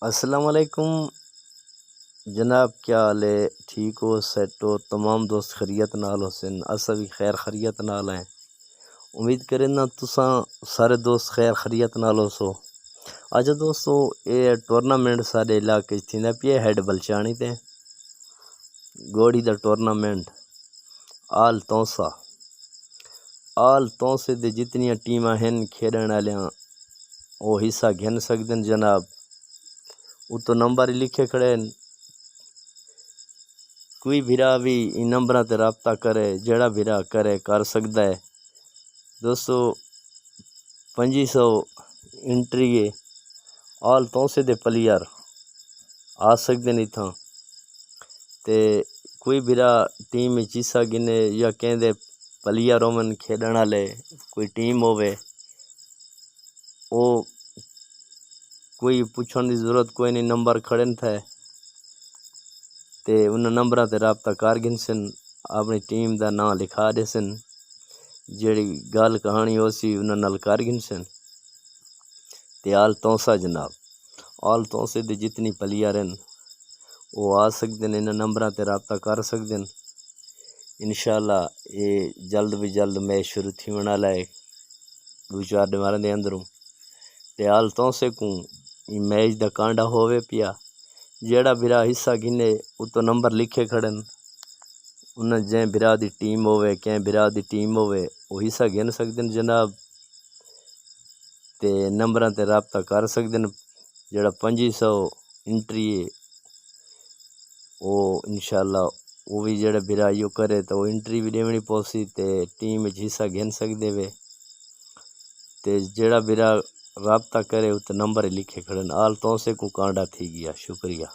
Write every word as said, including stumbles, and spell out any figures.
السلام علیکم جناب، کیا حال ہے؟ ٹھیک ہو؟ سیٹ ہو؟ تمام دوست خیریت نال ہوسن، اساں وی خیر خیریت نال ہیں۔ امید کرینداں تساں سارے دوست خیر خیریت نال ہوسو۔ اچھا دوستو، اے ٹورنامنٹ ساڈے علاقے اچ تھیندا پیا ہیڈ بلچانی تے گوڑی دا ٹورنامنٹ۔ آل تونسہ، آل تونسے دے جتنیاں ٹیماں ہن کھیڈن آلیاں، او حصہ گھن سگدن جناب۔ اتوں نمبر ہی لکھے کھڑے ہن۔ کوئی بھرا وی ایں نمبراں تے رابطہ کرے، جیڑھا بھرا کرے کر سگدا ہے۔ دوستو، پنجی سو انٹری ہے۔ آل تونسے دے پلیئر آ سگدن اتھاں۔ تے کوئی بھرا ٹیم اچ حصہ گھنے یا کہیں دے پلیئر ہوون کھیڈن آلے، کوئی ٹیم ہووے، او کوئی پچھݨ دی ضرورت کوئی نی، نمبر کھڑن تھئے تے انہاں نمبراں تے رابطہ کر گھنسن، اپݨی ٹیم دا ناں لکھا ݙیسن، جیڑھی ڳالھ کہاݨی ہوسی انہاں نال کر گھنسن۔ تے آل تونسہ جناب، آل تونسے دے جتنی پلیئر ہن او آ سڳدن، انہاں نمبراں تے رابطہ کر سڳدن۔ انشاءاللہ اے جلد بہ جلد میچ شروع تھیوݨ آلا ہے ݙو چار ݙیہاڑاں دے اندروں۔ تے آل تونسے کوں ایں میچ دا کانڈا ہووے پیا، جیڑھا بھرا حصہ گھنے اتوں نمبر لکھے کھڑن، انہاں جیں بھرا دی ٹیم ہووے، کہیں بھرا دی ٹیم ہووے، او حصہ گھن سڳدن جناب۔ تے نمبراں تے رابطہ کر سڳدن۔ جیڑھا پنجی سو انٹری ہے او انشاءاللہ او وی جیڑھا بھرا ایہو کرے تاں او انٹری وی ݙیوݨی پوسی تے ٹیم اچ حصہ گھن سڳدے وے۔ تے جیڑھا بھرا رابطہ کرے اتے نمبر ہی لکھے کھڑن۔ آل تونسے کوں کانڈا تھی ڳیا۔ شکریہ۔